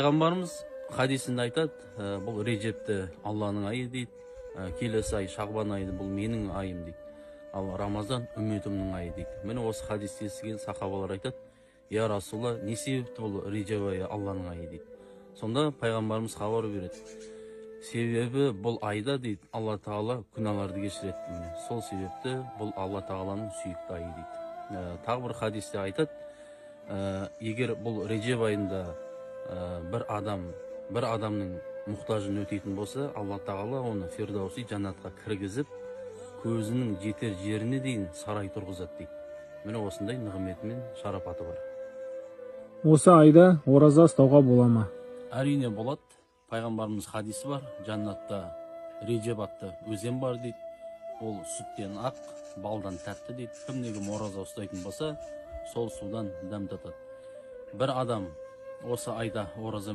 Пайғамбарымыз хадисінде айтады, бұл Режепті Алланың айы дейді, келесі ай Шағбан айы, бұл менің айым дейді, ал Рамазан үмметімнің айы дейді. Міне, осы хадисті естіген сахабалар айтады: «Я Расулалла, не себепті бұл Режеп айы Алланың айы?» – дейді. Сонда пайғамбарымыз хабар береді: себебі бұл айда, дейді, Алла Тағала күнәларды кешіреді. Міне, сол себепті бұл Алла Тағаланың сүйікті айы дейді. Тағы бір хадисте айтады, егер бұл Режеп айында бір адам бір адамның мұқтажын өтейтін болса, Алла Тағала оны Фирдауси жәннатқа кіргізіп, көзінің жетер жеріне дейін сарай тұрғызады дейді. Міне, осындай нығметі мен шарапаты бар. Осы айда ораза ұстауға бола ма? Әрине, болады. Пайғамбарымыз хадисі бар: жәннатта Режеп атты өзен бар дейді, ол сүттен ақ, балдан тәтті дейді. Кімде кім ораза ұстайтын болса, сол судан дәм татады. Бір адам осы айда ораза